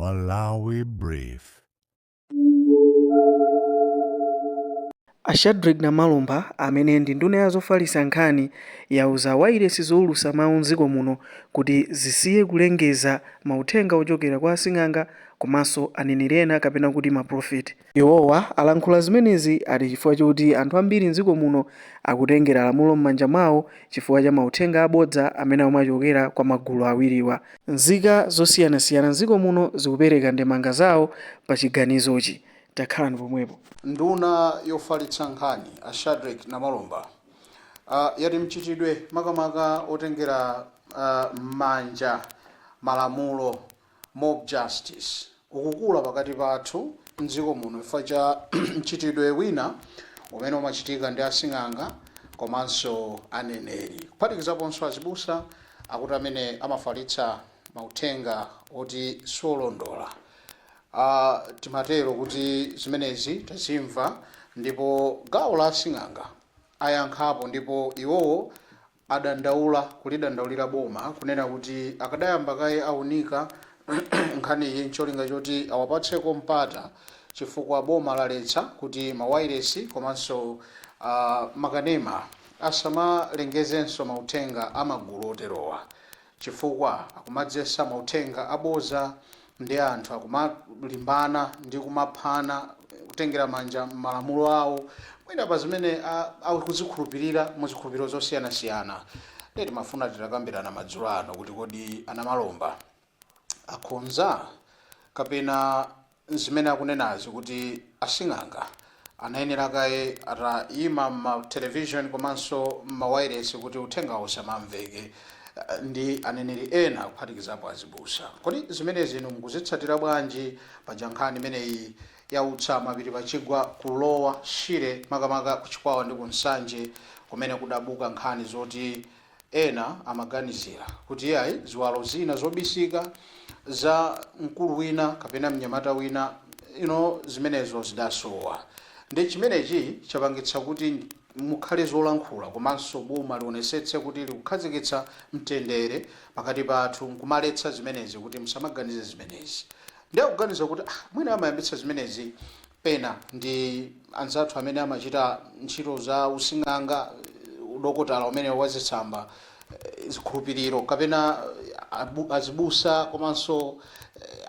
Malawi Brief. A Shadric Namalomba amene ndi nduna ya zofalitsa nkhani yauza wailesi zoulutsa mawu mdziko muno kuti zisiye kulengeza mauthenga ochokera kwa asing'anga komanso aneneri ena kapena kuti maprofeti. Iwowa alankhula zimenezi ati chifukwa choti anthu ambiri mdziko muno akutengera lamulo m'manja mwawo chifukwa cha mauthenga abodza amene amachokera kwa magulu awiriwa. Nzika zosiyanasiyana mdziko muno zikupereka ndemanga zawo pa chiganizochi. Takhalani pomwepo. Nduna yofalitsa nkhani a Shadric Namalomba yati mchitidwe makamaka otengera m'manja malamulo, mob justice, ukukula pakati pathu mdziko muno chifukwa cha mchitidwe wina umene umachitika ndi asing'anga komanso aneneri, kuphatikizaponso azibusa, akuti amene amafalitsa mauthenga oti siolondola. Timatero kuti zimenezi tazimva, ndipo gawo la asing'anga ayankhapo, ndipo iwowo adandaula, kulidandaulira boma kunena kuti akadayamba kaye aunika nkhaniyi ncholinga choti awapatseko mpata, chifukwa boma laletsa kuti mawairesi komanso makanema asamalengezenso mauthenga amagulu oterowa, chifukwa akumadzesa mauthenga aboza ndi anthu akumalimbana ndi kumaphana, kutengera manja malamulo awo mwina pa zimene akuzikhulupirira muzikhulupiriro zosiyanasiyana. Ndiye timafuna titakambirana madzulo ano kuti kodi anamalomba akhonza kapena zimene akunenazi kuti asing'anga anayenera kaye atayima ma television komanso mawayiresi kuti uthengawo usamamveke, ndi aneneri ena kuphatikizapo azibusa? Kodi zimenezi inu mukuzitsatira bwanji? Paja nkhani imeneyi yautsa mapiri pachigwa kulowa Shire, makamaka kuchikwawa ndi kunsanje, kumene kudabuka nkhani zoti ena amaganizira kuti yayi, ziwalo zina zobisika za mkulu wina kapena mnyamata wina ino zimenezo zidasowa. Ndi chimenechi chapangitsa kuti mukhale zolankhula, komanso boma lionesetse kuti likukhazikitsa mtendere pakati pathu nkumaletsa zimenezi kuti musamaganize zimenezi. Ndiye kuganiza kuti mwina amayambitsa zimenezi pena ndi anzathu amene amachita ntchito za using'anga, udokotala umene wazitsamba, zikhulupiriro, kapena azibusa komanso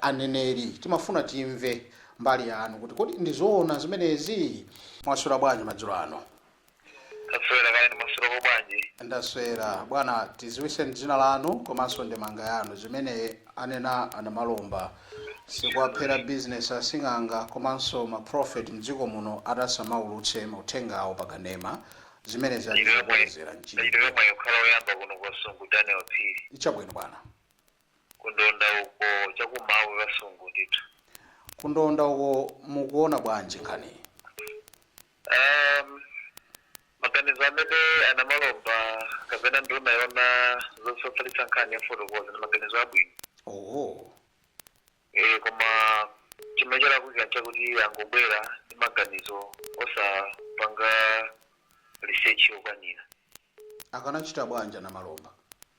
aneneri. Timafuna timve mbali yanu kuti kodi ndizoona zimenezi? Mwaswera bwanji madzulo ano? Taswera kale. Maswera bwanji? Ndaswera, bwana. Tiziwiseni dzina lanu komanso ndemanga yanu. Zimene anena anamalomba, sikuwaphera business asing'anga komanso maprophet mdziko muno atasamaulutse mauthengawo pakanema, zimene zatizokolezera mchitidwe? Ndachitira mwayi kukhala oyamba kuno kwa Sungu, Daniel Phiri. Chabwino, bwana. Kundonda uko, chakumawu kasungu ndithu. Kundonda uko, mukuona bwanji nkhani? Maganizo amene anamalomba kapena nduna yona zofalitsa nkhani yafotokoza ndi maganizo abwino. Koma chimene chalakwika nchakuti angobwera ndi maganizo osapanga research yokwanira. Akanachita bwanji anamalomba?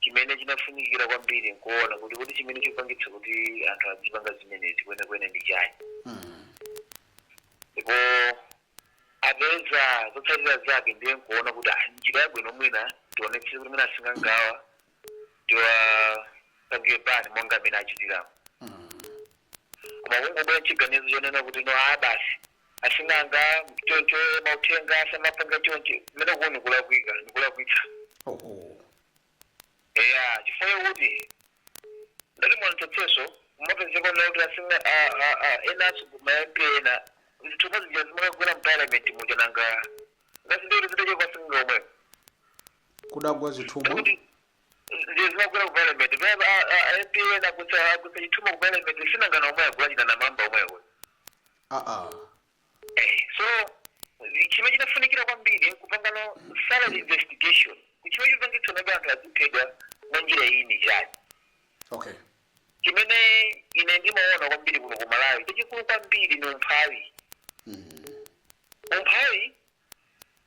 Chimene chinafunikira kwambiri nkuona kuti chimene chikupangitsa kuti anthu azipanga zimenezi kwenekwene ndi chani, ndipo apeza zotsatira zake, ndiye nkuona kuti njira yabwino mwina tionetse kuti mwina asing'angawa tiwapange ban monga amene achitiramo. Koma kungobwera chiganizo chonena kuti no, basi, asing'anga choncho, mauthenga asamapanga choncho, kumene kuko nikulakwika, nikulakwitsa. Eya, chifukwa chokuti ndati mwamtsatseso mumapezeka kuti asinga enanso ma MP ena zithumwa zija zimakagwera mparliament muja, nanga ngati ndikuti zidachoka asinga omwewo. Kudagwa zithumwa? Kuti ziye zimagwera ku parliament, MP ena agwetsa chithumwa ku parliament, sinangana omwe agula china namamba omwewo. So chimene chinafunikira kwambiri kupangano thorough investigation, chimene chipangitsa nabe anthu aziphedwa mwa njira iyi ni chani. Chimene ine ndimaona kwambiri kuno ku Malawi chachikulu kwambiri ni umphawi. Umphawi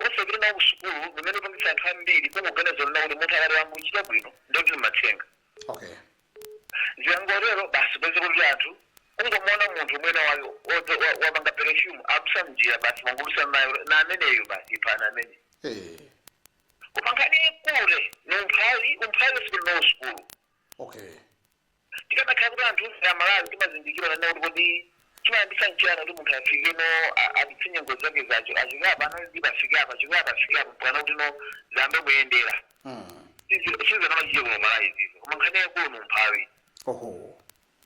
osapita nawo ku sukulu umene upangitsa anthu ambiri kungoganiza lona kuti munthu akati wangu uchita bwino ndikuti ni matsenga. Zikangotero basi, peze kuti anthu Kungomuona munthu mwina wake wapanga perfume, adusa mnjira basi, mangudusa nayo na ameneyo basi, iphana amene. Koma nkhani ikule ni umphawi, umphawi sikuli nawo sukulu. Tikanakhala kuti anthu amalawi timazindikira nane kuti kodi chimayambisa nchiyani kuti munthu afike no adutse nyengo zake zacho, achoke apa analidipa, afike apa, achoke apa, afike apa, mpaka kuti no ziyambe kuyendera. Sizanamachite kuno Malawi zizo, koma nkhani yakulu ni umphawi.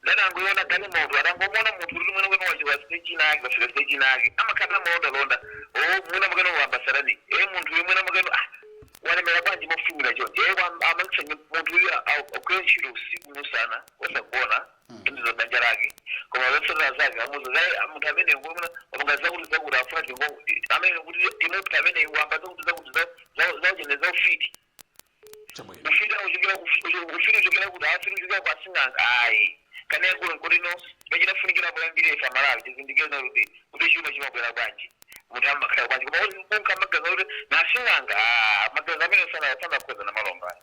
Ndatangoiona galimoto, atangomuona munthu kuti mwina kwene wachiwa stage inake, wafika stage inake, amakhala malondalonda o mwina mwakene wambasarani e munthu uyu mwina mwakene ah walemera bwanji mofumira chonje e amangisa munthu uyu agwira ntchito usiku musana osagona kuthandiza banja lake, koma zotsatira zake amuza zaye munthu amene ngomuna wapanga zakuti zakuti afuna tingo amene kuti timupha amene wamba zakuti zakuti zauchene zaufiti. Ufiti auchokera, ufiti uchokera kuti afiti uchokera kwa sing'anga ayi kane yakulu nkuti no chimene poyambira ife Amalawi tizindikire no kuti chuma chimabwera bwanji, munthu amakhala bwanji, koma kuti kunkha magazi kuti nasing'anga magazi amene sanakhoza na malomba.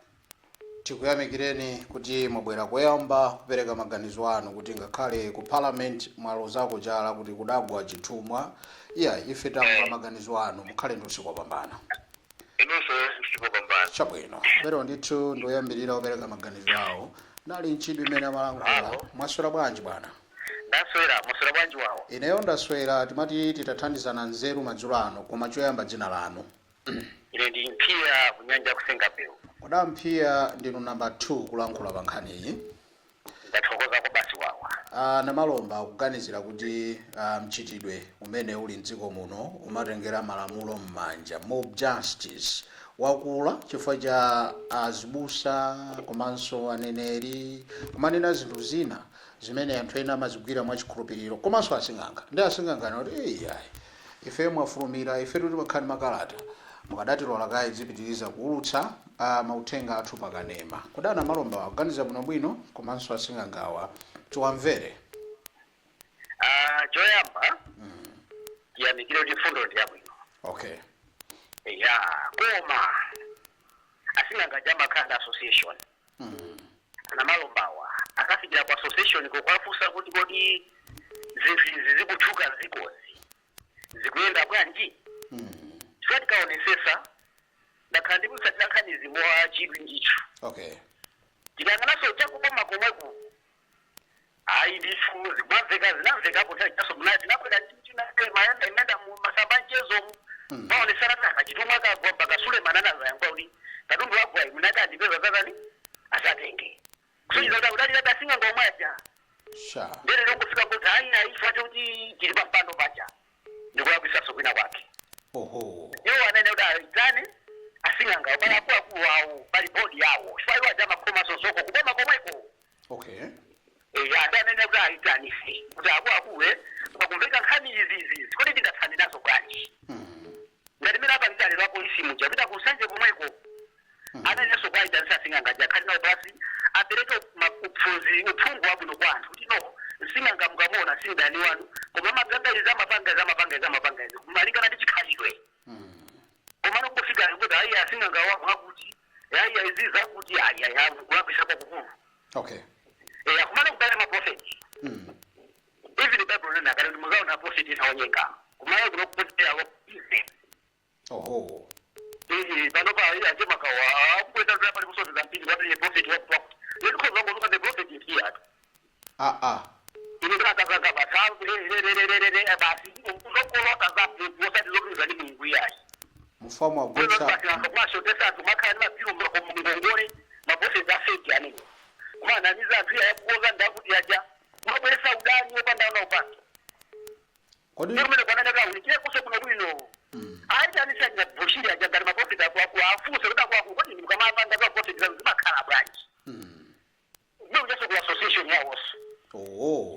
Tikuyamikireni kuti mwabwera koyamba kupereka maganizo anu, kuti ngakhale ku parliament mwalozako chala kuti kudagwa chithumwa. Iya, ife tamva maganizo anu. Mukhale ndi usiku wopambana. Inunso usiku wopambana. Chabwino, pero ndithu ndoyambirira kupereka maganizo awo nali ntchito imene amalankhula. Alo. Mwaswera bwanji, bwana? Ndaswera. Mwaswera bwanji wawo? Ineyo ndaswera. Timati titathandizana nzeru madzulo ano, koma choyamba dzina lanu? Ine ndi Mphiya kunyanja kusenga pewu. Koda Mphiya, ndinu namba 2 kulankhula pa nkhani iyi. Ndathokoza kwa basi wawa. Namalomba akuganizira kuti mchitidwe umene uli mdziko muno umatengera malamulo m'manja, mob justice, wakula chifukwa cha azibusa komanso aneneri kumanena zinthu zina zimene anthu ena amazigwira mwachikhulupiriro, komanso asing'anga. Ndi asing'anga kuti eyi ayi, ife mwafulumira, ife timakhala ndi makalata, mukadatilola kaye zipitiriza kuulutsa mauthenga athu pakanema. Kudana Malomba akuganiza bwinobwino komanso asing'angawa? Tiwamvere. Choyamba tiyamikire kuti fundo ndi yabwino. Ya, koma asing'anga jamakhala association. Anamalombawa akafikira ku association kokwafunsa kuti kodi zinthu izi zikutchuka zikozi zikuyenda bwanji? Chifukwa tikaonesesa, ndakhala ndikutsatira nkhani zimowa chidwi ndithu. Tikanganaso chakuboma komweku, ayi ndithu, zikumamveka, zinamvekapo nthawi chaso mna zinakwera mayenda imenda mu masamba mchezomu. Maonesana kuti akachitumwa kagwa mpaka Suleiman anazayankhula kuti katundu wagwa munaka andipeza zatani asatenge, kusonyeza kuti akudalira kasing'anga omwe aja. Ndere longofika kuti ayi ayi, chifukwa chakuti tili pa mpando paja, ndikulakwitsanso kwina kwake. Iwo anene kuti aitane asing'anga pali akuluakulu awo, pali bodi yawo, chifukwa iwo aja amakhomaso soko kuboma komweko. Eya, ndi anene kuti aitanise kuti akuluakulu pakumveka nkhani izi izi, kodi ndingathane nazo bwanji? Ngati mene apangita lero apolisi muja pita kusanje komweko, anenenso kwaitanisa asing'anga aja akhali nawo pasi, apereke uphungu wabwino kwa anthu kuti no, msing'anga mukamuona si mdani wanu, koma amapanga izi, amapanga izi, amapanga izi, amapanga izi malingana ndi chikhalidwe. Koma nokufika kuti ayi, asing'anga mwakuti ayi izi zakuti ayi ayi, kulakwisa kwakukulu. Eya, kumana kubala maprofeti. Even Bible nena kale kuti muzaona prophet inaonyenga kumala kuno kupotera ize. Pano pa ile aje makawa akwenda ndra pali kusonza mpindi kwati prophet wakuti wakuti lero khoza ngozuka the prophet is here. Ah ah. Ine ndakazanga basa le basi uzokolota za osati zokuza ndi Mulungu yayi. Mufamu agwetsa. Kumashotesa anthu makhala ndi mapiro ngongole, maprofeti a fake amene kumananiza anthu iya yakukoza ndakuti aja kumabweresa udani wopanda una upanda. Kodi ndiye kumene kwanene kaunikire kuso kuno bwino aitanisa nya bushiri aja ngati maprofeti akuaku afunse kuti akuaku kodi mukamapanga za prophet zanu zimakhala bwanji? Ndikuchaso ku association yawonso.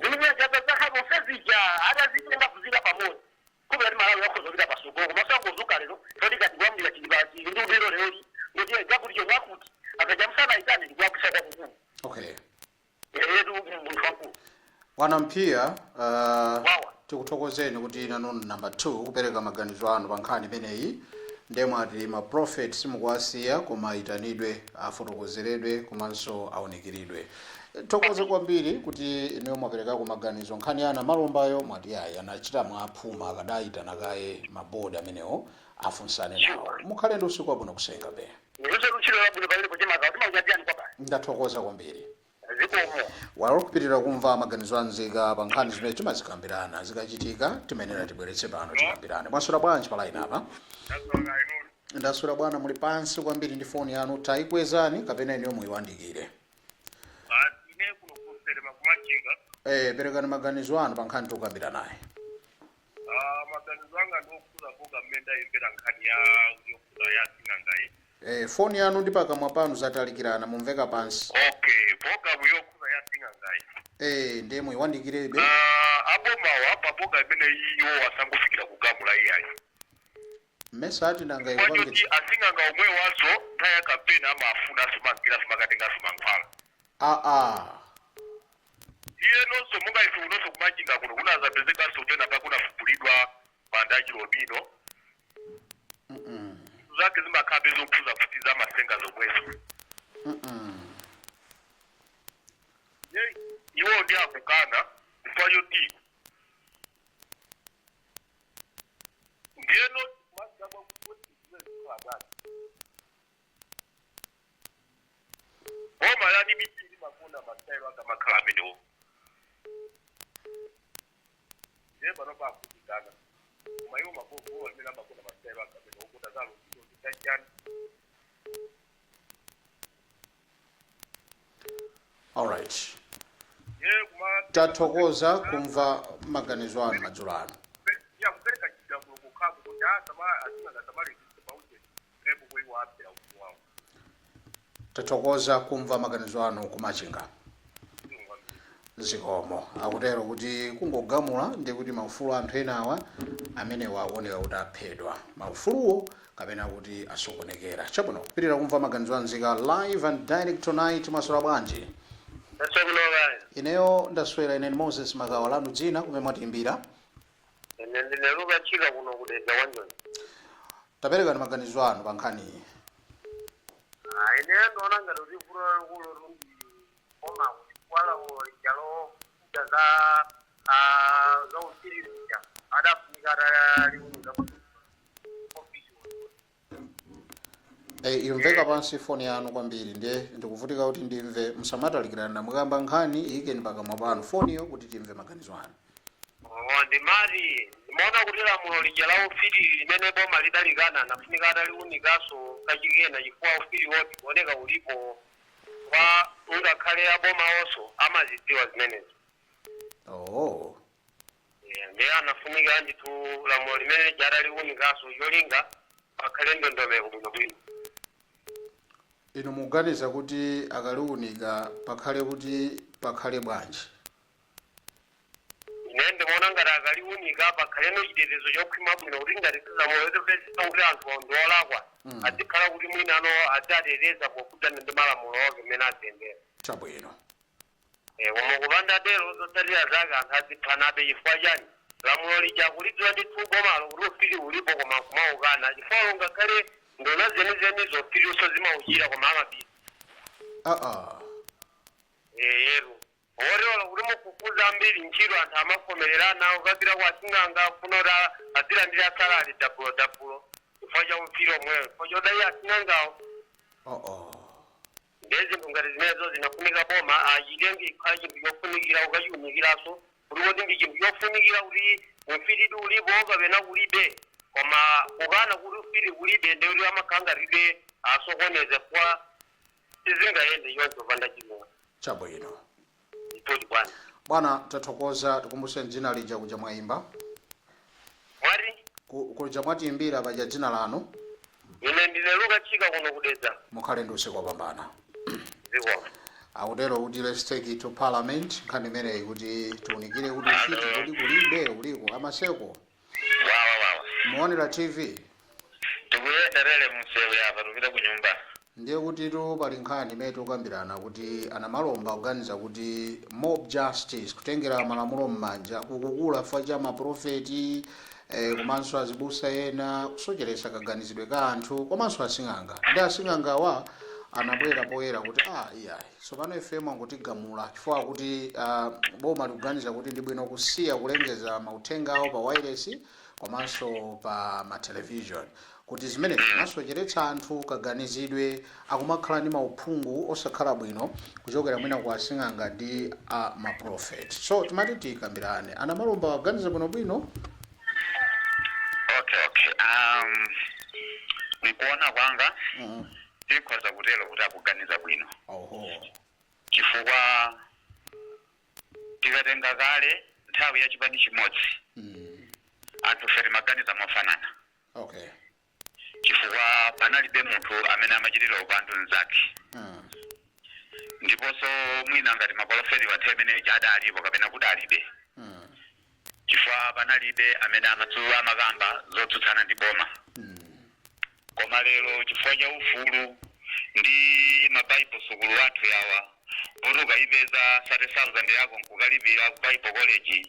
Zimene zakhala zija atazitenga kuzika pamodzi kubera ti Malawi yakhoza kupita pasogolo, koma sangozuka lero toti kati kulamulira chili ndi uliro leroli kuti chakuti chomwakuti akaja musana itane ndikulakwisa kwakukulu. Etu, munthu wankulu. Bwana Mphiya, Wawa. tikuthokozeni kuti nanu namba 2 kupereka maganizo anu pa nkhani imeneyi. Ndiye mwati ma prophet simukuwasiya, koma ayitanidwe, afotokozeredwe komanso aunikiridwe. Thokoze kwambiri kuti inuyo mwaperekako maganizo. Nkhani ya Namalombayo mwati ayi, anachita mwaphuma, akadayitana kaye mabodi amenewo afunsane nawo. Mukhale ndi usiku wabwino kusenga be. Ndizo luchilo labwino pamene pochemaka timakunyadiyani kwapa. Ndathokoza kwambiri. Zikomo. Walo kupitirira kumva maganizo anzika pa nkhani zimene timazikambirana, zikachitika timenera tibweretse pano tikambirane. Mwaswera bwanji pa line apa? Ndaswera bwana. Muli pansi kwambiri ndi foni yanu, tayikwezani kapena inuyo muyiwandikire. Ine kuno kuserema kumachinga. Perekani maganizo anu pa nkhani tikukambira naye. Maganizo anga ndiokuza boga mmene ndayimbera nkhani ya yokuza ya sing'angayi. Foni yanu ndi pakamwa panu zatalikirana, mumveka pansi. Okay, programu yokuza ya sing'angayi. Ndiye muyiwandikirebe. Abomawa pa boga imene iwo asangofikira kugamula iyayi. Mmesa ati nanga Kwachoti ikupangitsa asing'anga omwe waso nthawi ya kampeni amafuna asumangira asumakatenge asumankhwala. Aa. Iye nonso monga ife unonso kumachinga kuno kunazapezekanso pena pakunafupulidwa manda achilobino. Zake zimakhabe zokhuza futi zamasenga zomwezo. Iwo ndi akukana chifukwa choti ndiyeno mazabwa kuti zikhala bwanji. Boma la DPP limakona masitayilo akamakhala amenewo, ndiye pano paakukana, koma iwo magogo amene amakona masitayilo akamenewo kuti azaluziro ndichachani. Alright. Ndiye kuma Tathokoza kumva maganizo anu madzulo ano. Ya kupereka chigamulo kukhako kuti asingasamaliziise pauje epo kuiwapera umu wawo. Tathokoza kumva maganizo anu kumachinga. Zikomo. Akutero kuti kungogamula ndi kuti maufulu anthu enawa amenewa akuoneka kuti aphedwa maufuluwo kapena kuti asokonekera. Chabwino, kupitirira kumva maganizo anzika live and direct tonight. Mwaswera bwanji? Tasokunokayi. Ineyo ndaswera. Ine ndi Moses Magawa. Lanu dzina, kumene mwatiimbira? Ine ndineluka chika kuno kudedza kwanjoni. Taperekani maganizo anu pa nkhaniyi. Ine ndiona ngati kuti vuto lalikulu lundi koma kuti kwalamulo lijalo kuda za za usirija adafunika ataliunika ofisi. Imveka pansi foni yanu kwambiri, ndiye ndikuvutika kuti ndimve. Musamatalikirana mukamba nkhani, iyikeni pakamwa panu foniyo kuti timve maganizo anu. Oh, ndimati ndimaona kuti lamulo lija la ufiti limene boma lidalikana nafunika ataliunikanso kachikena, chifukwa ufiti woti kuoneka ulipo kwa ungakhale aboma onso amazidziwa zimenezo. Oh. Ndiye anafunika ndithu lamulo limene lija ataliunikanso, cholinga pakhale ndondomeko bwinobwino. Inu mukuganiza kuti akaliunika pakhale kuti pakhale bwanji? Ine ndimaona ngati akaliunika pakhaleno chitetezo chokhwima bwino, kuti ngati sizamoyo topezesa kuti anthu ndi olakwa azikhala kuti mwinano adzateteza pokhudzana ndi malamulo ake mmene aziyendera. Chabwino. Koma kupanda tero zotsatira zake anthu aziphanabe. Chifukwa chani? Lamulo lija kulidziwa ndithu bomalo kuti ufiti ulipo, koma kumaukana, chifukwa ungakhale ndona zenizenizo ufitiso zimauchira koma amabisa. Aa. Yeru oterola kuti mukufuza ambiri ntchito anthu amafomererana ukapita kwa asing'anga afuna kuti azilandira salary dabulo dabulo chifukwa cha ufiti omweyo, chifukwa chodai asing'angawo. Oh. Ndiye zinthu ngati zimenezo zinafunika boma achitenge ikhala chinthu chofunikira ukachiwunikiranso kuti kodi ndi chinthu chofunikira kuti ufitidi ulipo kapena kulibe. Koma kukana kuti ufiti kulibe, ndiye kuti amakhala ngatibe asokoneza, chifukwa sizingayende choncho panda chilunga. Chabwino. Nditoti bwana. Bwana, tathokoza. Tikumbuseni dzina lija kuja mwayimba. Mwati? Kuja mwatiimbira paja, dzina lanu? Ine ndine Luka Chika kuno kudedza. Mukhale ndi usiku wopambana. Zikomo. Akutero kuti let's take it to parliament nkhani imeneyi, kuti tiunikire kuti ufiti kodi kulibe, uliko amaseko. Wawa wawa. Muonera TV? Tikuyenda lele munsewu yapa, tupita ku nyumba. Ndiye kutitu pali nkhani imene tikukambirana kuti anamalomba kuganiza kuti mob justice, kutengera malamulo m'manja, kukukula fa cha maprofeti komanso azibusa ena kusocheretsa kaganizidwe ka anthu komanso asing'anga. Ndi asing'angawa anabwera poyera kuti iyayi, tsopano ife mwangotigamula chifukwa kuti boma likuganiza kuti ndi bwino kusiya kulengeza mauthenga awo pa wireless komanso pa ma television, kuti zimene zimasocheretsa anthu kaganizidwe, akumakhala ndi mauphungu osakhala bwino kuchokera mwina kwa asing'anga ndi a maprofeti. So timati tikambirane, anamalomba aganiza bwinobwino. Okay, nikuona kwanga tikhoza kutero kuti akuganiza bwino, chifukwa tikatenga kale nthawi ya chipani chimodzi, anthu fe timaganiza mofanana, chifukwa panalibe munthu amene amachitira upandu mnzake. Ndiponso mwina ngati maprofeti wa nthawi imeneyi adalipo kapena kudalibe, chifukwa panalibe amene amakamba zotsutsana ndi boma. Koma lero, chifukwa cha ufulu ndi mabaibo sukulu athu yawa, kuti ukayipeza 30,000 yako nkukalipira ku Bible college,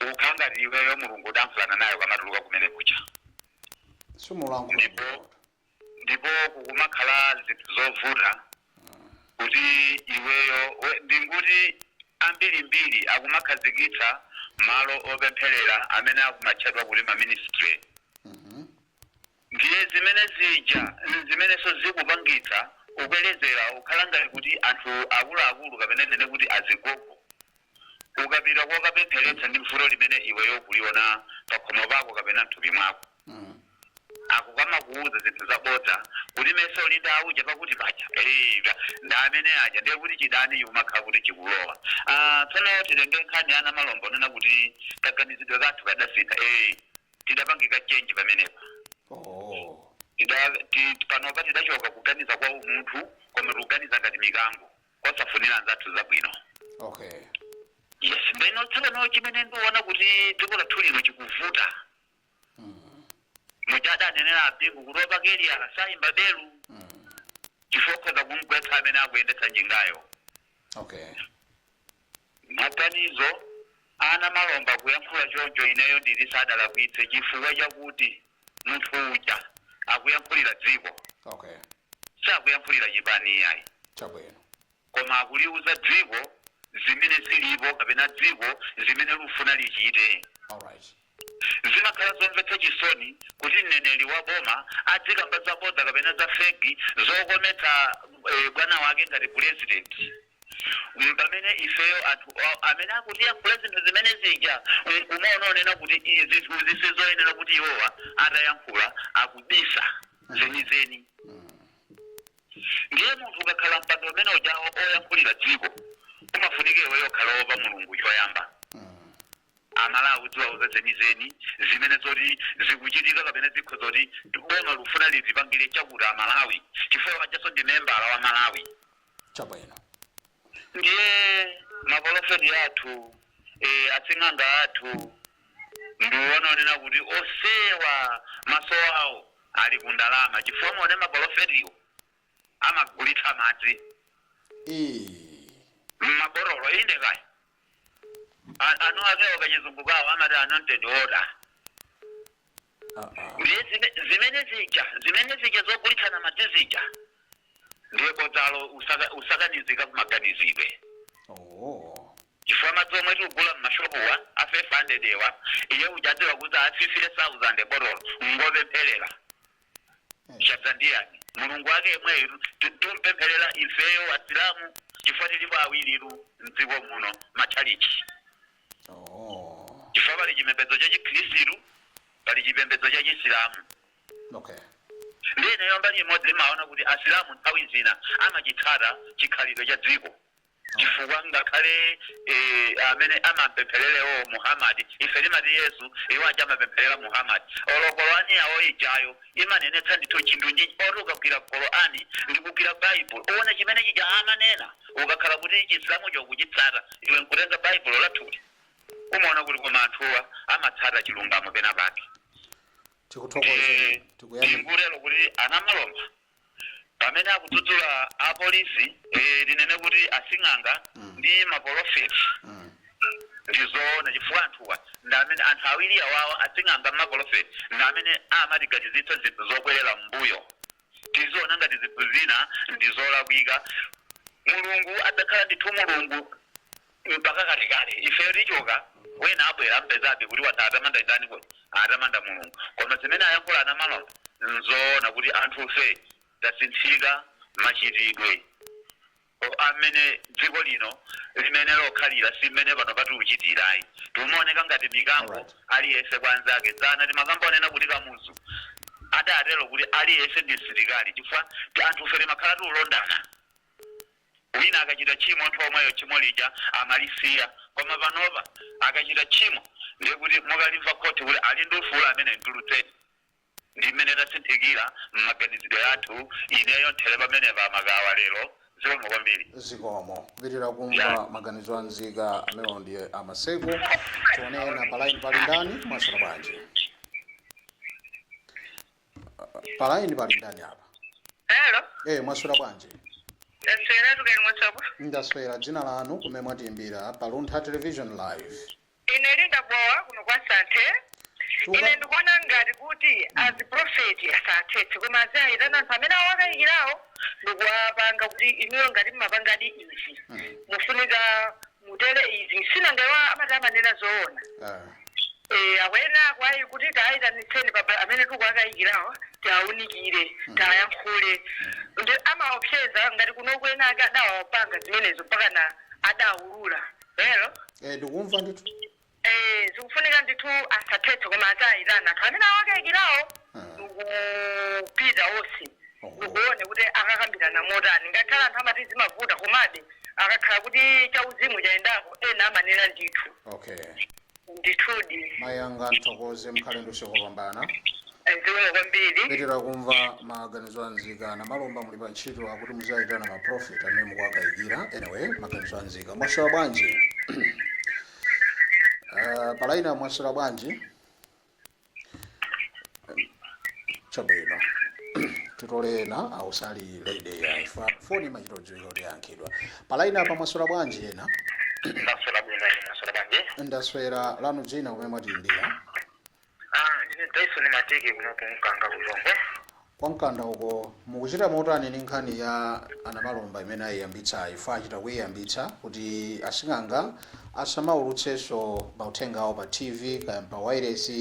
ukhala ngati iweyo Mulungu udankhulana nayo kamatuluka kumene kucha. Simulankhula. Ndipo kukumakhala zinthu zovuta kuti iweyo ndinguti ambirimbiri akumakhazikitsa malo opempherera amene akumatchedwa kuti ma ministry. Ndiye zimene zija zimenenso zikupangitsa ukwelezera, ukhala ngati kuti anthu akuluakulu kapena nene kuti azigogo, ukapita kokapempheretsa ndi vuto limene iweyo ukuliona pakhomo pako kapena mthupi mwako, akukamakuuza zinthu zabodza kuti mese uli auja pakuti paja nda amene aja. Ndiye kuti chidani chikumakhala kuti chikulowa. Tsono titenge nkhani ana malombo nena kuti kaganizidwe kathu kadasintha, tidapangika change pamenepa. Panopa tidachoka kuganiza kwa umunthu, koma tikuganiza ngati mikango kosafunira anzathu zabwino. Yes, ndeno tsopano chimene ndikuona kuti dziko lathu lino chikuvuta, muja adanenera apingu kuti opakeliya sayimba belu, chifukwa ukhoza kumgwetsa amene akuyendetsa njingayo. Maganizo ana malomba kuyankhula choncho, ineyo ndili sadalakwitse, chifukwa chakuti munthu uja akuyankhulira dziko, sakuyankhulira chipani iyayi, koma akuliuza dziko zimene zilipo kapena dziko zimene lufuna lichite. Zimakhala zomvetsa chisoni kuti mneneri wa boma adzikamba zabodza kapena za fake zokometsa bwana wake ngati president, pamene ifeyo anthu amene akutiyankhula zinthu zimene zija nkumaononena kuti izi zinthu sizoyenera kuti iwowa atayankhula akubisa zenizeni. Ndiye munthu ukakhala mpando umene ujawo oyankhulira dziko, umafunika iweyo okhala opa Mulungu choyamba. Amalawi ziwauza zenizeni zimene zoti zikuchitika kapena zikho zoti boma lufuna lizipangire chakuti amalawi, chifukwa pajaso ndi membala wa Malawi. Ndiye mapolofeti athu, asing'anga athu, ndiwononena kuti osewa maso awo ali ku ndalama, chifukwa muone mapolofetiwo amagulitsa madzi mmaborolo. Inde kaya, anu akewo kachizungu kawo amati anointed water. Ndiye zimene zija zogulitsana madzi zija, ndiye bodzalo usakanizika kumaganizidwe, chifukwa madzi omwe tikugula mmashopuwa a 500 ewa, iye ujadziwa kuti a 50,000 botolo ngopempherera. Chadza ndiyani? Mulungu wake yemweyo tumpempherera ifeyo Asilamu, chifukwa tilipo awiriru mdziko muno matchalichi, chifukwa pali chipembedzo cha Chikhristu, pali chipembedzo cha Chisilamu. Ndiye ineyo mbali imodzi imaona kuti Asilamu nthawi zina amachitsata chikhalidwe cha dziko, chifukwa ngakhale amene amapemphererewo Muhammad, ife timati Yesu, iwo aja amapempherera Muhammad. Olo Korani yawo ijayo imanenetsa ndithu chinthu nji oti ukagwira Korani ndi kugwira Baibulo uone chimene chija amanena. Ukakhala kuti Chisilamucho ukuchitsata, iwe nkutenga Baibulo lathuli, umaona kuti koma anthuwa amatsata chilungamo pena pake. Tikuthokozeni, tikuyamika. Ndingutero kuti anamalomba. Pamene akudzudzula apolisi, linene kuti asing'anga ndi maprofeti, ndizoona, chifukwa anthuwa ndi amene, anthu awiri awawa, asing'anga, maprofeti, ndi amene amatiganizitsa zinthu zobwerera m'mbuyo. Tizoona ngati zinthu zina ndi zolakwika. Mulungu adzakhala ndithu Mulungu mpaka kalekale. Ifeyo tichoka, wena abwera, ampezabe kuti watha atamanda ndani kodi? Atamanda Mulungu. Koma zimene ayankhula anamalomba nzoona kuti anthufe tasinthika machitidwe. Amene dziko lino limene lokhalira si mmene pano patiuchitirayi, timaoneka ngati mikango. Aliyense kwa anzake. Dzana timakamba onena kuti Kamuzu adatero kuti aliyense ndi msilikali, chifukwa anthufe timakhala tiulondana. Wina akachita tchimo, anthu omweyo tchimo lija amalisiya. Koma panopa akachita tchimo, ndiye kuti mukalimva khoti kuti ali ndi ufulu amene, mtulutseni. Ndi mmene tasinthikira mmaganizidwe athu. Ineyo nthere pamenepa, amakawa lero. Zikomo kwambiri. Zikomo. Kupitirira kumva maganizo a nzika. Amenewo ndiye amaseko. Tionena pa line pali ndani? Mwaswera bwanji? Pa line pali ndani apa? Hello. Mwaswera bwanji? Ndaswera, tukani mwaswera? Ndaswera. Dzina lanu, kumene mwatiyimbira pa Luntha Television live? Ine Linda Bowa, kuno kwa Santhe. Ine ndikuona ngati kuti aziprofeti asathetse, koma aziyayitana anthu amene awakayikirawo ndikuwapanga kuti inuyo ngati mmapangadi izi, mufunika mutere izi. Sinangewa amati amanena zoona. Akwena kwayi kuti tayitanitseni papa amene tikuwakayikirawo, tiawunikire, tayankhule. Ndi amaopseza ngati kuno kwena ake adawapanga zimenezo mpaka na adawulula lero. Ndikumva ndithu. Zikufunika ndithu asathetse, koma azayitana anthu amene awakayikirawo ndikupita onse, ndikuone kuti akakambirana motani. Ngakhale anthu amati zimavuta, komabe akakhala kuti chauzimu chayendako, ena amanena ndithu. Ndithudi. Mayanga, nthokoze, mkhale ndi usiku wopambana. Zikomo kwambiri. Pitira kumva maganizo a nzika. Namalomba, muli pa ntchito, akuti muzayitana maprofet amene mukuwakayikira. Anyway, maganizo a nzika. Mwaswera bwanji? Pa line, mwaswera bwanji? Chabwino, titole ena ausali lady ya ifa foni imachita kudziwika kuti yayankhidwa. Pa line apa, mwaswera bwanji ena? Ndaswera bwino, ine ndaswera bwanji? Ndaswera. Lanu dzina, kumene mwatiyimbira? Ah, ndine Dyson Matiki, kuno kumkanga kulongwe. Kwa Mkanda uko, mukuchita motani ndi nkhani ya anamalomba imene ayiyambitsa? Ife achita kuyiyambitsa kuti asing'anga asamaulutsenso mauthenga awo pa TV kaya pa wireless,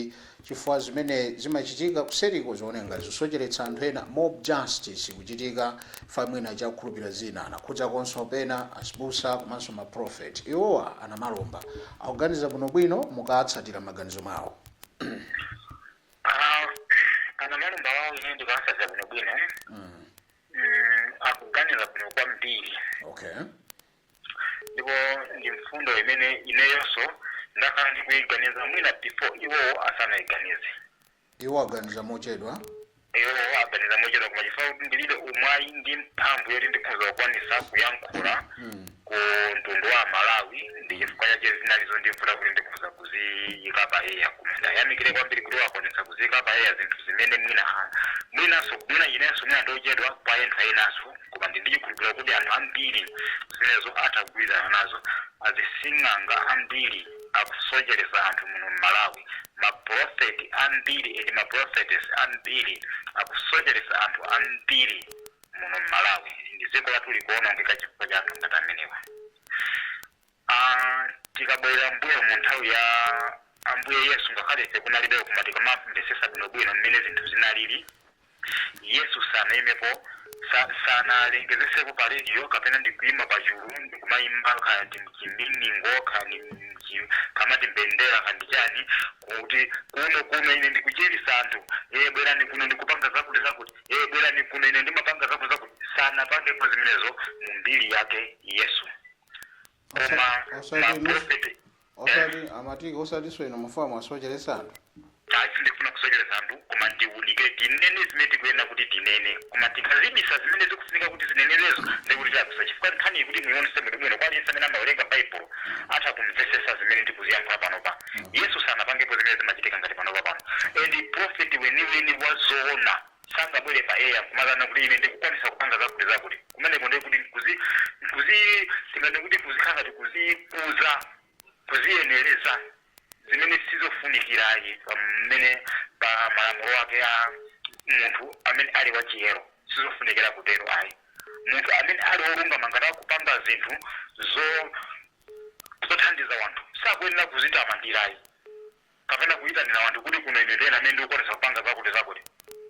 chifukwa zimene zimachitika kuseriko zioneka ngati zisocheretsa anthu ena, mob justice kuchitika fa mwina chakukhulupirira zina. Anakhudzakonso pena azibusa komanso maprofet. Iwowa anamalomba akuganiza bwinobwino mukatsatira maganizo mwawo? Ah, anamalomba wawo ine ndikawasaza bwinobwino, akuganiza bwino kwambiri. Ndipo ndi mfundo imene ineyonso ndakhala ndikuyiganiza mwina before iwowo asanayiganize. Iwo aganiza mochedwa. Iwowo aganiza mochedwa, koma chifukwa kuti ndilibe umwayi ndi mphamvu yoti ndikhoza kukwanisa kuyankhula ku mtundu wa Malawi, ndi chifukwa chake zinalizo ndimvuta kuti ndikhoza kuziyika pa air. Koma ndayamikire kwambiri kuti wakwanitsa kuziyika pa air zinthu zimene mwina mwinanso mwina inenso mwina ndochedwa kwa anthu enanso, koma ndi ndichikhulupirira kuti anthu ambiri zimenezo atha kugwirizana nazo. Azising'anga ambiri akusochereza anthu muno mMalawi. Maprofeti ambiri and maprofetes ambiri akusochereza anthu ambiri muno mMalawi, ndi dziko lathu likuonongeka chifukwa cha anthu ngati amenewa. Ah, tikabwerera mbuyo mu nthawi ya Ambuye Yesu, ngakhale ife kunalibe, koma tikamamvesesa bwinobwino mmene zinthu zinalili, Yesu sanayimepo, sanalengezesepo pa radio kapena ndikuyima pa chulu ndikumayimba, kaya ndi mchiminingo, kaya ndi kamati mbendera, kaya ndi chani, kuti kuno kuno ine ndikuchirisa anthu, bwerani kuno, ndikupanga zakuti zakuti, bwerani kuno, ine ndimapanga zakuti zakuti. Sanapangepo zimenezo mu mbiri yake Yesu, koma Osati maprofeti. Osati amatiki, osatinso ino mufuna mwasocheresa anthu. Ayi, sindikufuna kusocheresa anthu, koma ndiwunike, tinene zimene tikuyenera kuti tinene. Koma tikazibisa zimene zikufunika kuti zinenerezo, ndikuti tilakwisa, chifukwa nkhani kuti muyionese bwinobwino kwa aliyense amene amawerenga Baibulo atha kumvesesa zimene ndikuziyankhula panopa. Yesu sanapangepo zimene zimachitika ngati panopa pano, and prophet weniweni wa zoona sangabwere pa air kumakana kuti ine ndikukwanisa kupanga. Akuziyenereza zimene sizofunikirayi pamene pa malamulo ake a munthu amene ali wachiyero. Sizofunikira kutero ayi. Munthu amene ali wolungama ngati akupanga zinthu zothandiza wanthu, sakuyenera kuzitamandirayi kapena kuyitanira wanthu kuti kuno ine ndena amene ndikukwanisa kupanga zakuti zakuti.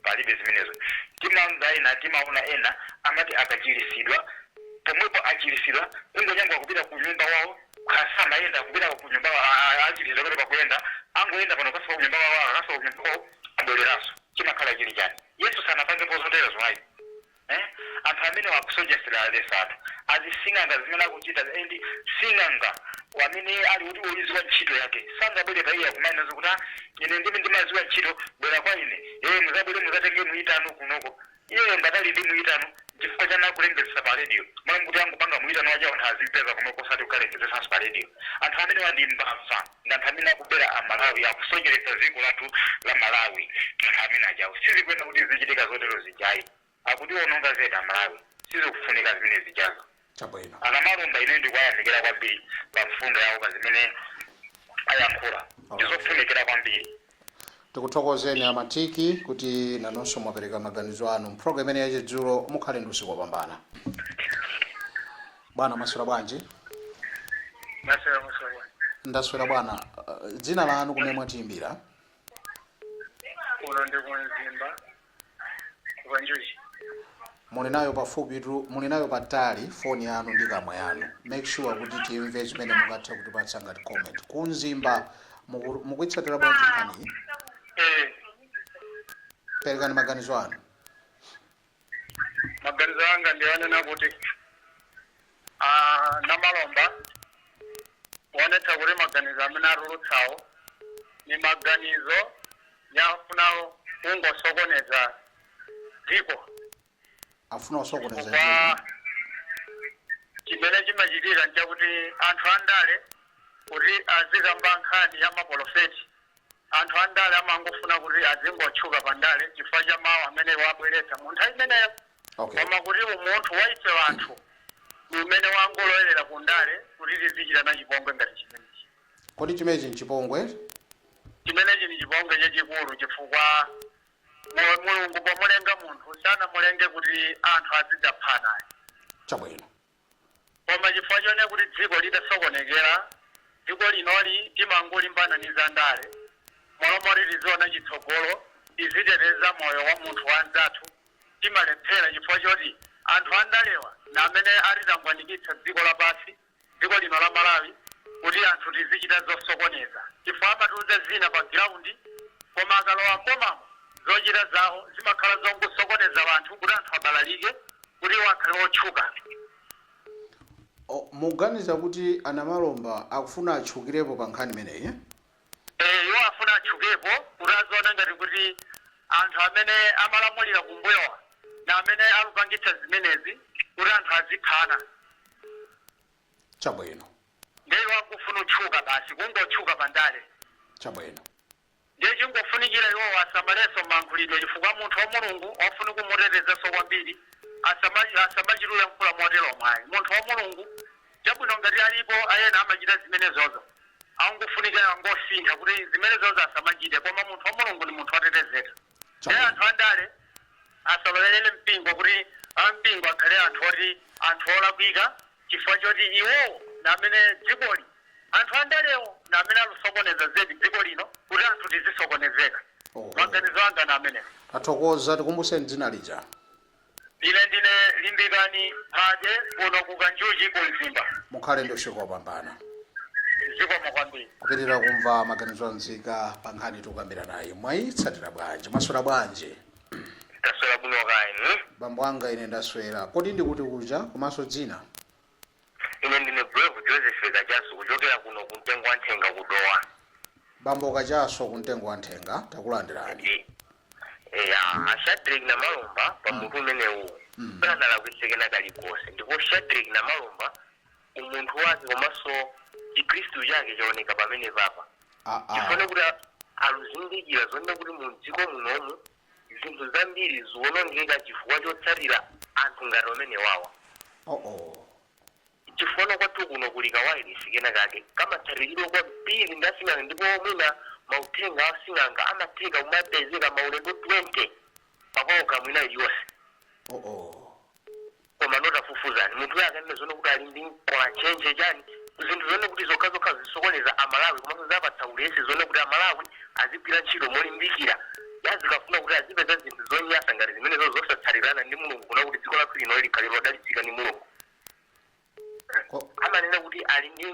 Palibe zimenezo. Timamva ena, timaona ena amati akachirisidwa, pomwepo achirisidwa, kungonyangwa kupita ku nyumba wawo, samayenda kupita ku nyumba, achirizidwa kuti pakuyenda angoyenda pano kafika ku nyumba wawo, akafika ku nyumba kwawo abwereranso. Chimakhala chili chani? Yesu sanapangepo zoterezo ayi. Anthu amene wakusochesera lesatu azising'anga zimene akuchita, and sing'anga amene ali kuti uyiziwa ntchito yake sangabwere pa iye akumanenazo kuti, "Ah, ine ndime ndimaziwa ntchito, bwera kwa ine, muzabwere muzatenge muitano kunoko." Iyeyo ngatali ndi muitano, chifukwa chana akulengezesa pa radio mwa kuti angupanga muitano wacha, anthu azimpeza komwe, osati kukalengezesanso pa radio. Anthu amene wandi mbava ndi anthu amene akubera Amalawi, akusocheretsa dziko lathu la Malawi. Anthu amene ajawo sizikuyenda kuti zichitika zotero zijayi, akutiononga zedi Amalawi. Sizikufunika zimene zijazo. Chabwino. Anamalomba, ine ndikuwayamikira kwambiri pa mfundo yawo, pa zimene ayankhula, ndizofunikira kwambiri. Tikuthokozeni Amatiki kuti nanonso mwapereka maganizo anu mpulogalamu imene yachidzulo. Mukhale ndi usiku wopambana, bwana. Maswera bwanji? Maswera, maswera. Ndaswera bwana. Dzina lanu, kumene mwatiyimbira? Kuno ndi kuMzimba, kuKanjuchi. Muli nayo pafupi tu, muli nayo patali foni yanu ndi kamwa yanu. Make sure kuti timve zimene mungathe kutipatsa ngati comment. KuMzimba, mukuitsatira bwanji nkhaniyi? Eh. Perekani maganizo anu. Maganizo anga ndionena kuti, ah, Namalomba kuonetsa kuti maganizo amene atulutsawo ni maganizo yafuna kungosokoneza dziko. Afuna kusokoneza Chifukwa dziko. Chimene chimachitika nchakuti anthu andale kuti azikamba nkhani ya mapolofeti, anthu andale amangofuna kuti azingotchuka pandale chifukwa cha mawu amene wabweretsa mu nthawi imeneyo. Koma kuti umunthu waife wanthu ni umene wangolowerera ku ndale kuti tizichitana chipongwe ngati chimenechi. Kodi chimenechi nchipongwe? Chimenechi ni chipongwe chachikulu, chifukwa Mulungu pomulenga munthu sanamulenge kuti anthu azidzaphana. Koma chifukwa chone kuti dziko litasokonekera, dziko linoli timangolimbana ni zandale molomoti tiziona chitsogolo, tiziteteza moyo wa munthu wanzathu, timalephera chifukwa choti anthu andalewa na amene atitangwanikitsa dziko lapasi, dziko lino la Malawi, kuti anthu tizichita zosokoneza, chifukwa amatiuza zina pa ground, koma akalowa mbomamo zochita zawo zimakhala zongosokoneza anthu kuti anthu abalalike, kuti iwo akhale otchuka. O, muganiza kuti Anamalomba akufuna atchukirepo pa nkhani imeneyi, eh? Eh, iwo afuna atchukepo kuti aziona ngati kuti anthu amene amalamulira kumbuyowa na amene alupangitsa zimenezi kuti anthu aziphana. Ndiye iwo akufuna utchuka basi, kungotchuka pandale. Ndiye chingofunikira iwowo asamalenso mayankhulidwe, chifukwa munthu wa Mulungu wafuna kumutetezanso kwambiri, asamachite yankhula motero mwayi. Munthu wa Mulungu, chabwino, ngati alipo ayena amachita zimenezozo, angofunikira angosintha kuti zimenezozo asamachite, koma munthu wa Mulungu ni munthu wotetezeka. Ndiye anthu andale asalowerere mpingo kuti ampingo akhale anthu oti anthu olakwika, chifukwa choti iwowo na amene dzikoli, anthu andalewo na amene alusokoneza zedi dziko lino kuti anthu tizisokonezeka. Maganizo anga na amenewo. Tathokoza. Tikumbuseni dzina lija. Ine ndine Limbikani Phade, kuno ku Kanjuchi, ku Mzimba. Mukhale ndi usiku wopambana. Zikomo kwambiri. Kupitirira kumva maganizo anzika pa nkhani tikukambira naye. Mwayitsatira bwanji? Mwaswera bwanji? Taswera bwino kaini? Bambo anga, ine ndaswera. Kodi ndikuti kuja, komanso dzina? Ine ndine Brave Joseph Kachasu, kuchokera kuno kumtengo wa Nthenga, kuDowa. Bambo Kachaso, kumtengo wa Nthenga, takulandirani. Ya, Shadrick Namalomba pa mutu umenewu sanalakwitsekena kalikonse, ndipo Shadrick Namalomba umunthu wake komanso Chikhristu chake chaoneka pamene papa, chifukwa kuti aluzindikira zonena kuti mu dziko munomu zinthu zambiri ziwonongeka chifukwa chotsatira anthu ngati amene wawa. Oh. Chifukwa kwathu kuno kuli kawayilesi kena kake kamatsatiridwa kwambiri ndi asing'anga, ndipo mwina mauthenga a asing'anga amatheka kumapezeka maulendo 20 pa pologalamu ina iliyonse. Oh oh. Koma notafufuzani, munthu uyo akanena zone kuti ali ndi mkola chenje chani, zinthu zone kuti zokhazokha zisokoneza Amalawi, komanso zapatsa ulesi zone kuti Amalawi azigwira ntchito molimbikira, azikafuna kuti azipeza zinthu zonyasa ngati zimenezo zosatsalirana ndi Mulungu, kuna kuti dziko lathu lino likhale lodalitsika ndi Mulungu. Amanena kuti ali ndi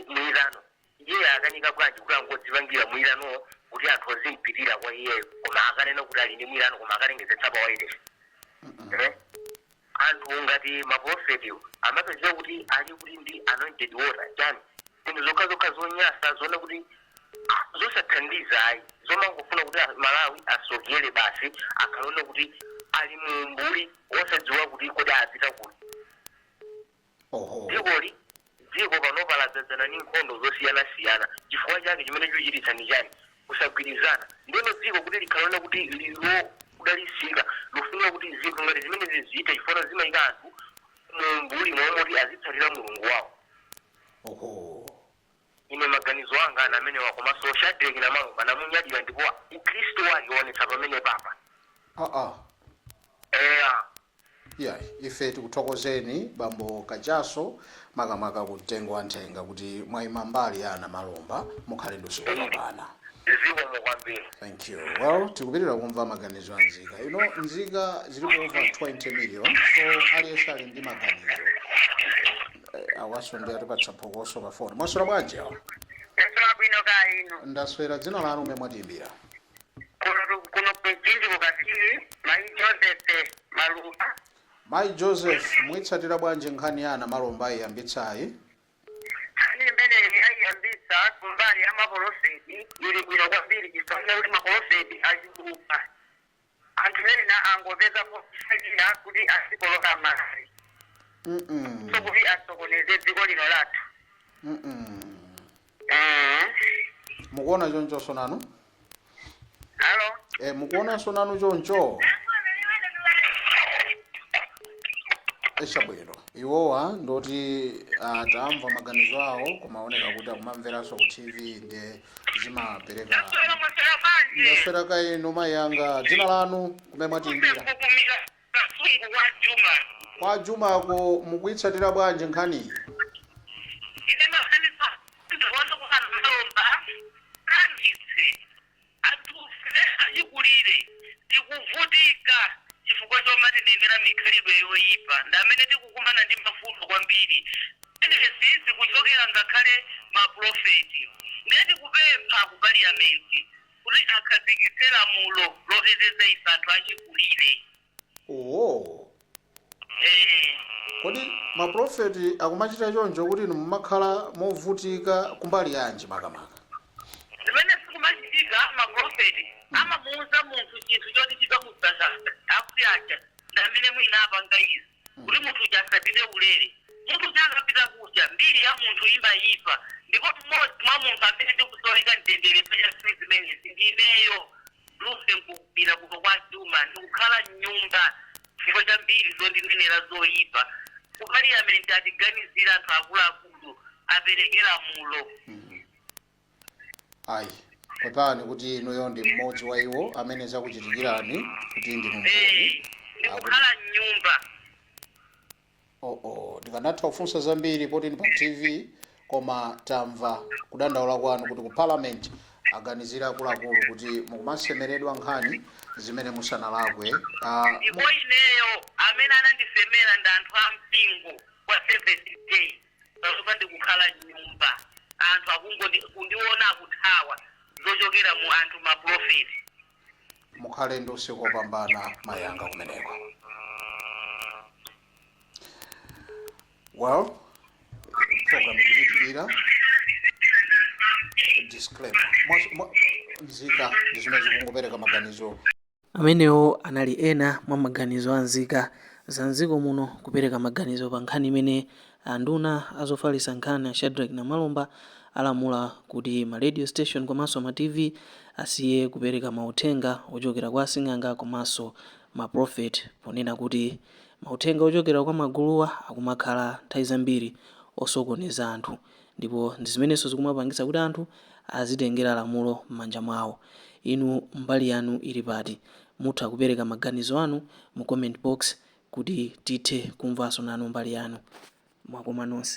mwirano, iye akanika bwanji kuti angodzipangira mwiranowo kuti anthu azimpitira kwa iyeyo? Koma akanena kuti ali ndi mwirano, koma akalengezetsa pa wailesi. Eh? Anthu ngati maprofetiwo amapezeka kuti ali kuti ndi anointed water chani, zinthu zokhazokha zonyasa zone kuti zosathandiza ayi, zomangofuna kuti Malawi asokere basi, akhaleone kuti ali mumbuli osadziwa kuti kodi apita kuti. Oho. Dzikoli, dziko panopa ladzadzana ndi nkhondo zosiyanasiyana. Chifukwa chake chimene chikuchititsa ndi chani? Kusagwirizana. Ndeno dziko kuti likhaleone kuti lilodalisika, lufunika kuti zinthu ngati zimene ziziite, chifukwa zimayika anthu mumbuli momwe azitsatira Mulungu wawo. Oho. Ine maganizo anga ana amenewa. Komanso Shadrack Namalomba namunyadira, ndipo ukhristu wake waonetsa pamene papa. Ah ah. Eya. Yeah, ife tikuthokozeni, bambo Kachaso, makamaka ku mtengo wa nthenga, kuti mwayima mbali ya ana Malomba. Mukhale ndi usiku wopambana. Zikomo kwambiri. Thank you. Well, tikupitira kumva maganizo a nzika. Ino nzika zilipo over 20 million, so aliyense ali ndi maganizo. Awaso ndi atipatsa phokoso pa foni. Mwaswera bwanji awa? Ndaswera bwino, ka inu? Ndaswera. Dzina lanu, umwe mwatiyimbira? Kuno, kuno kuMchinji, kukasiri, Mayi Joseph Maluka. Mayi Joseph, mwitsatira bwanji nkhani ya ana Malomba ayiyambitsayi? Nkhani imene ayiyambitsa kumbali ya maprofeti ili bwino kwambiri, chifukwa kuti maprofeti achuluka, anthu ena angopeza posalira kuti azikoloka mali, so kuti asokoneze dziko lino lathu. Mukuona chonchonso nanu? Halo? E, mukuonanso nanu choncho? Chabwino, iwowa ndoti tamva maganizo awo, kumaoneka kuti akumamveranso ku TV, ndiye zimapereka. Ndaswera, mwaswera bwanji? Ndaswera kainu, mayi anga. Dzina lanu, kumene mwatiyimbira? Kukumira Kasungu, kwa Juma. Kwa Jumako, mukuyitsatira bwanji nkhaniyi? Ine maganizo ndikuona kukalomba kanditse anthufe achikulire tikuvutika chifukwa chomati ndimera mikhalidwe yoyipa, ndi amene tikukumana ndi mavuto kwambiri. Zimenezi zikuchokera ngakhale maprofeti. Ndiye tikupempha ku parliament kuti akhazikitse lamulo loteteza ife anthu achikulire. Oho. Eh. Kodi maprofeti akumachita choncho kuti inu mumakhala movutika kumbali yanji makamaka? Zimene zikumachitika, maprofeti amamuuza munthu chinthu choti chikamusangalatsa, akuti aja ndi amene mwina apanga izi kuti munthu uja asapite ulere. Munthu uja akapita kuja, mbiri ya munthu imayipa. Ndipo mmodzi mwa munthu amene ndikusoweka mtendere pachasini zimenezi ndi ineyo, Lufe Nkukubira, kuno kwa Juma. Ndikukhala mnyumba chifukwa cha mbiri zondinenera zoyipa. Ku parliament atiganizira anthu akuluakulu, apereke lamulo. Ayi, pepani kuti inuyo ndi mmodzi wa iwo amene zakuchitikirani kuti ndinu mboni. Eh, ndikukhala mnyumba. Oh, ndikanatha kufunsa zambiri poti ndi pa TV, koma tamva kudandaula kwanu kuti ku parliament aganizira akuluakulu kuti mukumasemeredwa nkhani zimene musanalakwe. Ndipo ineyo amene anandisemera ndi anthu a mpingo kwa Seventh Day. Panopa ndikukhala mnyumba, anthu akungondiona akuthawa, zochokera mu anthu maprofeti. Mukhale ndi usiku wopambana, mayanga kumeneko. Well, program ikupitirira. Disclaimer. Nzika ndi zimene zikungopereka maganizo. Amenewo anali ena mwa maganizo a nzika za mdziko muno kupereka maganizo pa nkhani imene anduna azofalitsa nkhani a Shadrack Namalomba alamula kuti ma radio station komanso ma TV asiye kupereka mauthenga ochokera kwa asing'anga komanso ma prophet, ponena kuti Mauthenga ochokera kwa maguluwa akumakhala nthawi zambiri osokoneza anthu ndipo ndi zimenenso zikumapangitsa kuti anthu azitengera lamulo m'manja mwawo. Inu mbali yanu ili pati? Mutha kupereka maganizo anu mu comment box kuti tithe kumvanso nanu mbali yanu. Mwakoma nonse.